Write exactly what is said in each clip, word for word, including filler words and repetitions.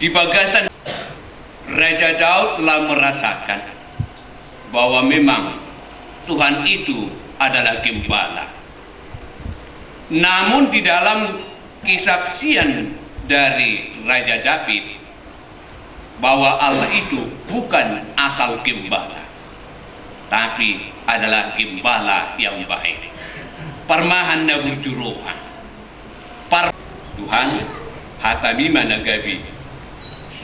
Di bagasan Raja Daud telah merasakan bahwa memang Tuhan itu adalah gembala. Namun di dalam kesaksian dari Raja Daud bahwa Allah itu bukan asal gembala, tapi adalah gembala yang baik. Parmahan na burju roha. Par Tuhan, hatami ma na gabe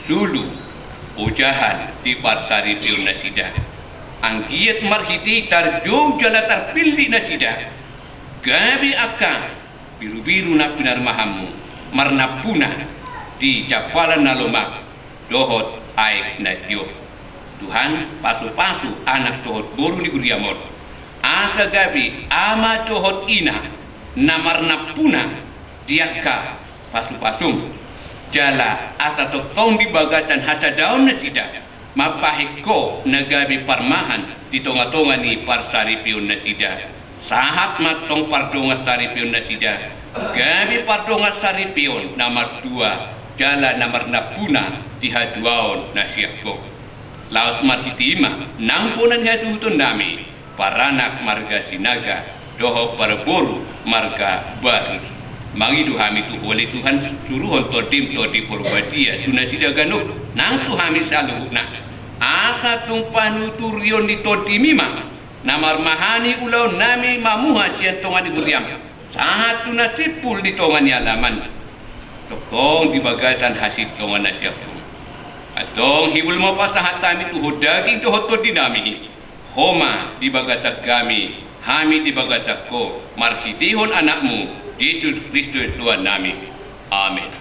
sulu ojahan di parsaripeon nasida. Anggiat marhite tarjou jala tarpillit nasida gabe angka birubiru na pinarmahanmu, marnampuna di jampalan na lomak dohot aek na tio. Tuhan, pasupasu anak dohot boru ni huriam on, asa gabe ama dohot ina na marnampuna di angka pasupasum, jala asa tongtong di bagasan hasadaon nasida mambahen Ho na gabe parmahan di tongatonga ni parsaripeon nasida. Sahat ma tong pardongan saripeon nasida gabe pardongan saripeon na martua jala na marnampuna di hatuaon na sian Ho. Laos marhite i ma nang bona ni hatuhutonnami, paranak marga Sinaga dohot parboru marga Barus. Mangido hami tu Ho ale Tuhan, suruhon Tondim, Tondi Parbadia tu nasida ganup nang tu hami saluhutna, asa tung panuturion ni Tondim i ma na marmahani ulaonnami mamuha sian tonga ni huriam, sahat tu na simpul di tonga ni alaman, tongtong di bagasan hasintongan na sian Ho. Antong hibul ma pasahat hami tu Ho daging dohot tondinami. Ho ma di bagasan hami, hami di bagasan Ho, marhitehon Anakmu Jesus Kristus Tuhannami. Amen.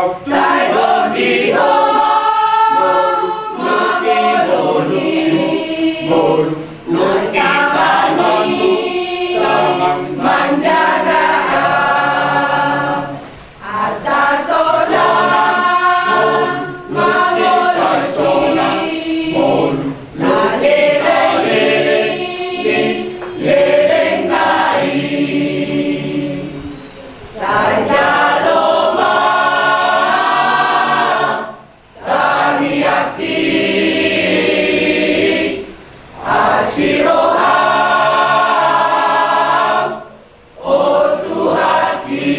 Sai dohot di ho ma, mangihut, mangihut, mangihut, manjaga. Asa sonang, mangoloi, saleleng, leleng nai. Sai jalo ma tangiangki, asi roha, o Tuhanki.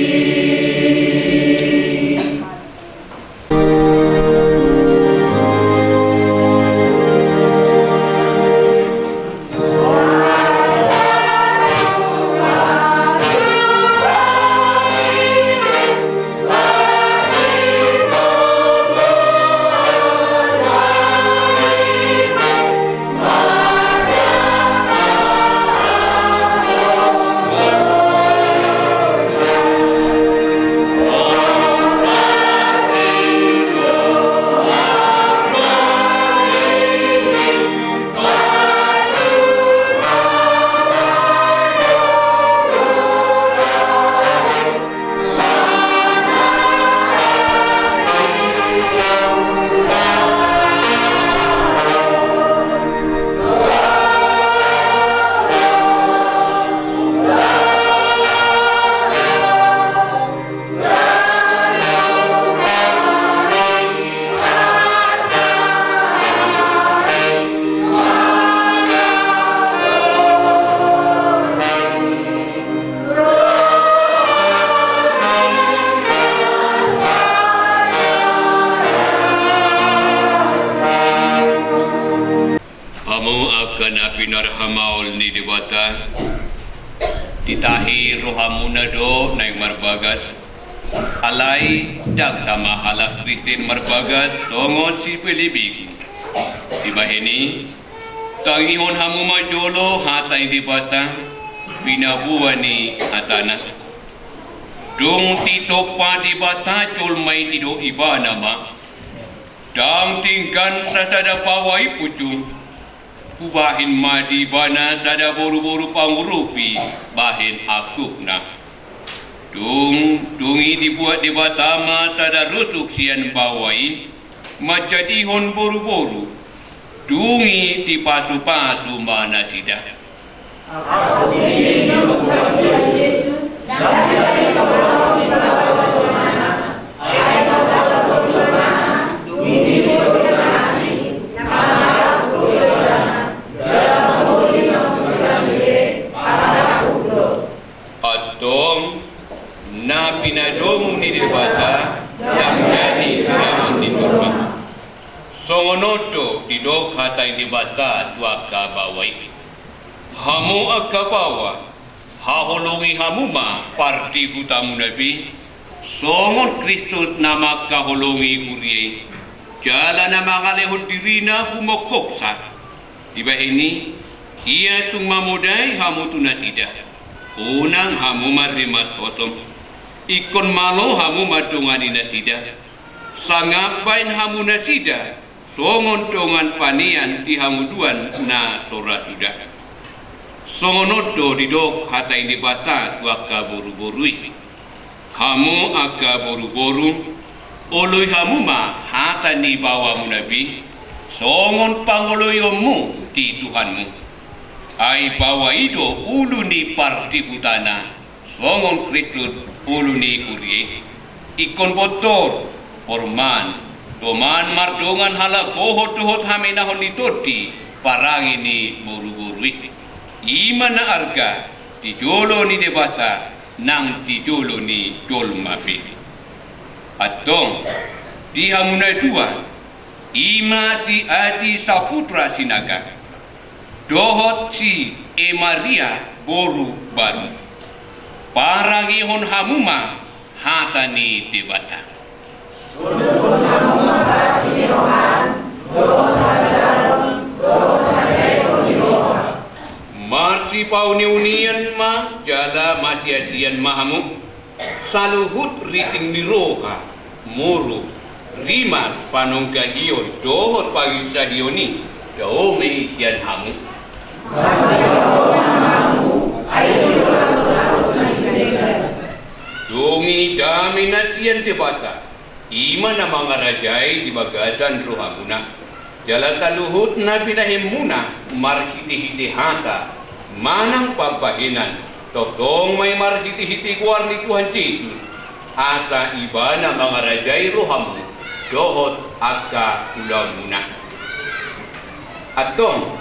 Hamu angka na pinarhamaol ni Debata, ditahi rohamuna do naeng marbagas, alai ndang tama halak Kristen marbagas songon sipelebegu. Dibahen i, tangihon hamu ma jolo hata ni Debata, pinaboa ni hatana. Dung ditompa Debata jolma i, didok Ibana ma, ndang denggan sasada baoa i pucung. Hubahen ma di ibana sada boruboru pangurupi bahen angkupna. Dung, dung i dibuat Debata ma sada rusuk sian baoa i, manjadihon boruboru. Dung i dipasupasu ma nasida. Antong, na pinadomu ni Debata, ndang jadi sinamot ni jolma. Songon on do didok hata ni Debata tu angka baoa i. Hamu angka baoa, haholongi hamu ma partihutamuna be, songon Kristus na mangkaholongi huria i, jala na mangalehon dirina humongkopsa. Dibahen i, ia tung mamodai hamu tu nasida, unang hamu marrimas hosom. Ingkon malo hamu mandongani nasida, sangap baen hamu nasida songon dongan panean di hangoluan na so ra suda. Songon on do didok hata ni Debata tu angka boruboru i. Hamu angka boruboru, oloi hamu ma hata ni baoamuna be, songon pangoloionmu di Tuhanmu. Ai baoa i do ulu ni partihutana, songon Kristus ulu ni huria i. Ingkon bontor, porman, doman mardongan halak gohot dohot hamenahon ni tondi parange ni boruboru i. I ma na arga di jolo ni Debata nang di jolo ni jolma be. Antong, di hamu na dua, i ma si Adi Saputra Sinaga dohot si Emaria boru Barus. Parangehon hamu ma hata ni Debata. Uduthon hamu ma parsirohaan, dohot hasaroton, dohot hasehon ni roha. Marsipauniunian ma jala masiasian ma hamu, saluhut riting ni roha, Muruk, rimas, panonggahion dohot panginsahion i dao ma i sian hamu. Dung i dame na sian Debata, i ma na mangarajai di bagasan rohamuna. Jala saluhut na pinahenmuna marhitehite hata manang pambahenan, tongtong ma i marhitehite goar ni Tuhan Jesus, asa Ibana mangarajai rohamu dohot angka ulaonmuna. Antong,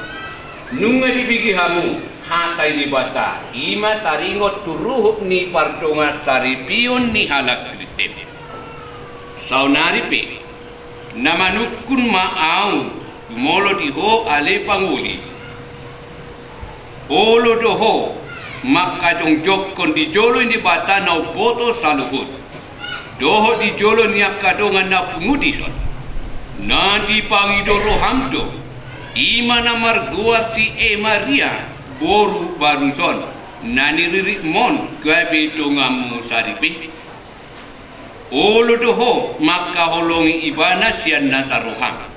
nunga dibege hamu hata ni Debata, i ma taringot tu ruhut ni pardongansaripeon ni halak Kristen. Saonari pe, na manungkun ma ahu, jumolo di ho ale pangoli. Olo do ho mangkajongjongkon di jolo ni Debata na umboto saluhut, dohot di jolo ni angka dongan na pungu dison. Na dipangido roham do, i ma na margoar si Emaria boru Barus on, na niriritmon gabe donganmu saripe. Olo do ho mangkaholongi ibana sian nasa roham,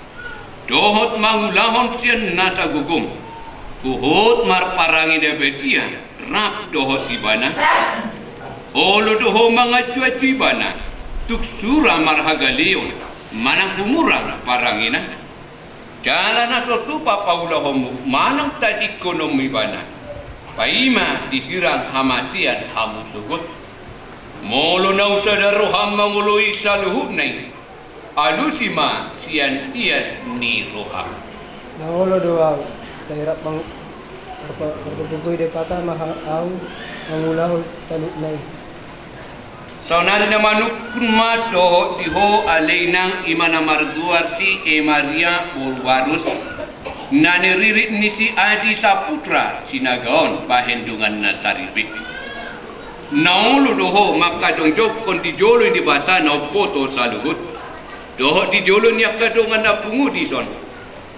dohot mangulahon sian nasa gogom, huhut marparange na badia rap dohot ibana. Olo do ho manganjuanju ibana, tung sura marhagaleon manang humurang parangena. Jala na so tupa paulahonmu manang tadingkononmu ibana, paima disirang hamatean hamu sogot. Molo naung sada roham mangoloi saluhutna i, alusi ma sian ias ni roham. Na olo do ahu, sai rap mang-, marpa-, marpagogoi Debata ma ha-, ahu mangulahon saluhutna i. Saonari na manungkun ma dohot di ho ale inang, i ma na margoar si Emaria boru Barus, na niririt ni si Adi Saputra Sinaga on bahen donganna saripe. Na olo do ho mangkajongjongkon di jolo ni Debata na umboto saluhut, dohot di jolo ni angka dongan na pungu dison.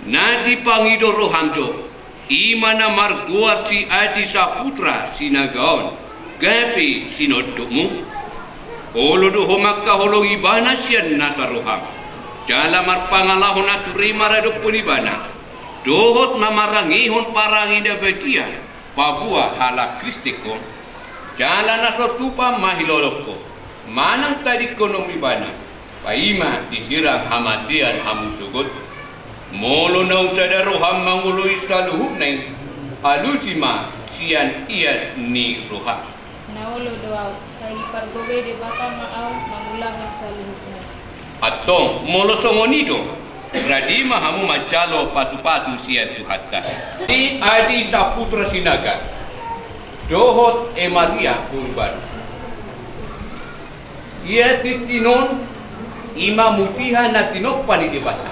Na dipangido roham do, i ma na margoar si Adi Saputra Sinaga on, gabe sinondukmu. Olo do ho mangkaholongi ibana sian nasa roham, jala marpangalaho na ture maradophon ibana, dohot na marangehon parange na badia paboa halak Kristen ho. Jala na so tupa ma hilolong ho manang tadingkonon ibana, paima disirang hamatean hamu sogot. Molo naung sada roham mangoloi saluhutna i, alusi ma sian ias ni roham. Na olo do ahu, sai dipargogoi Debata ma ahu mangulahon saluhutna i. Antong, molo songon i do, rade ma hamu manjalo pasupasu sian Tuhanta. Ni Adi Saputra Sinaga dohot Emaria boru Barus. Ia tintin on i ma mutiha na tinompa ni Debata.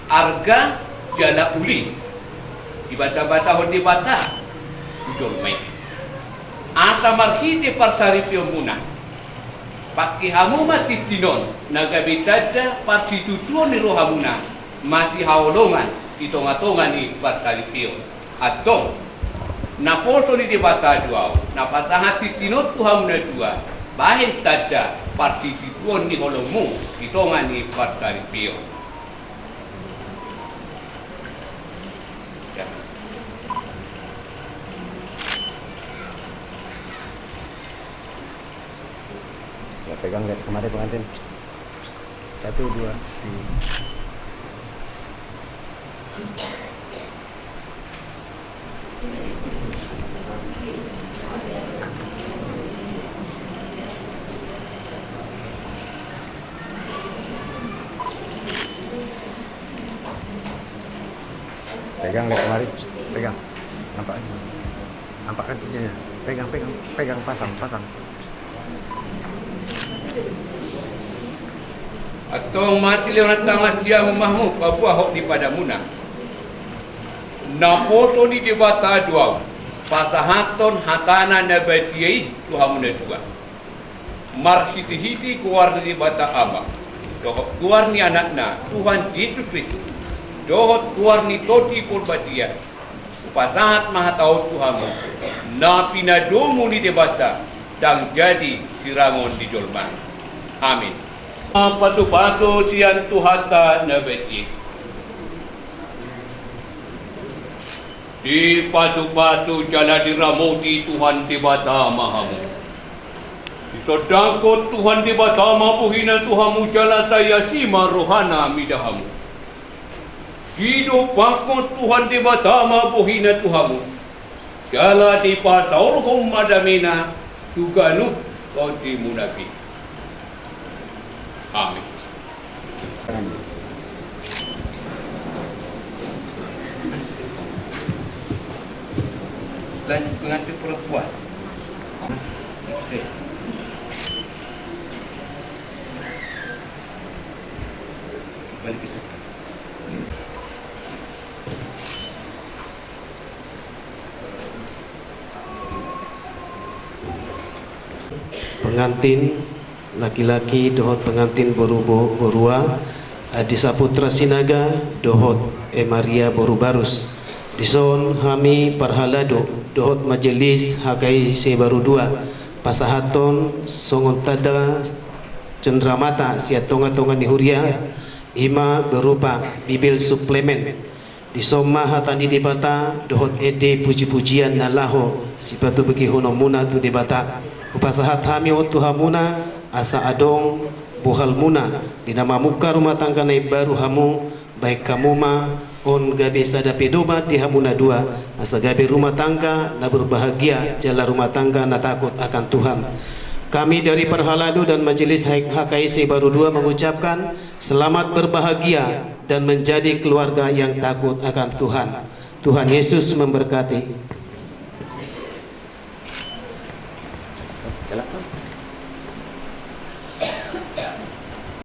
Arga jala uli dibatabata hon Debata tu jolma i. Asa marhite parsaripeonmuna, pangke hamu ma tintin on na gabe tanda parsitutuon ni rohamuna masihaholongan di tongatonga ni parsaripeon. Antong, naposo ni Debata do ahu, na pasahat tintin on tu hamu na dua, bahen tanda parsitutuon ni holongmu di tonga ni parsaripeon. Ya, pegang dari kemarin pengantin. Satu, dua, tiga. Pegang deh kemari, pegang. Nampak, nampak kan cincinnya? Pegang, pegang, pegang, pasang, pasang. Antong marsilehon tangan sian humahmu paboa hot ni padamuna. Naposo ni Debata do ahu pasahathon hatana na badia i tu hamu na dua. Marhitehite goar ni Debata Ama, dohot goar ni Anakna Tuhan Jesus Kristus, dohot goar ni Tondi Porbadia, hupasahat ma hata on tu hamu, na pinadomu ni Debata, ndang jadi sirangon ni jolma. Amin. Patupasu sian Tuhanta na badia. Dipasupasu jala diramoti Tuhan Debata ma hamu. Disondangkon Tuhan Debata ma bohina tu hamu jala sai asi ma rohana mida hamu. Didompakkon Tuhan Debata ma bohina tu hamu. Jala dipasaorhon ma damena tu ganup tondimuna be. Amin. Lanjut pengantin perempuan. Oke. Balik ke situ. Pengantin laki-laki dohot pengantin boru, bo-, borua, Adi Saputra Sinaga dohot E Maria boru Barus. Dison hami parhalado dohot majelis H K I C Baru dua pasahathon songon tanda cenderamata sian tonga-tonga ni huria, i ma berupa Bibel suplemen. Dison ma hata ni Debata dohot ende puji-pujian na laho sipatubuhononmuna tu Debata. Hupasahat hami on tu hamuna asa adong bohalmuna di na mamungka rumah tangga na imbaru hamu, baen hamu ma on gabe sada pedoman di hamu na dua, asa gabe rumah tangga na berbahagia jala rumah tangga na takut akan Tuhan. Kami dari parhalado dan majelis H K I C Baru dua mengucapkan selamat berbahagia dan menjadi keluarga yang takut akan Tuhan. Tuhan Yesus memberkati.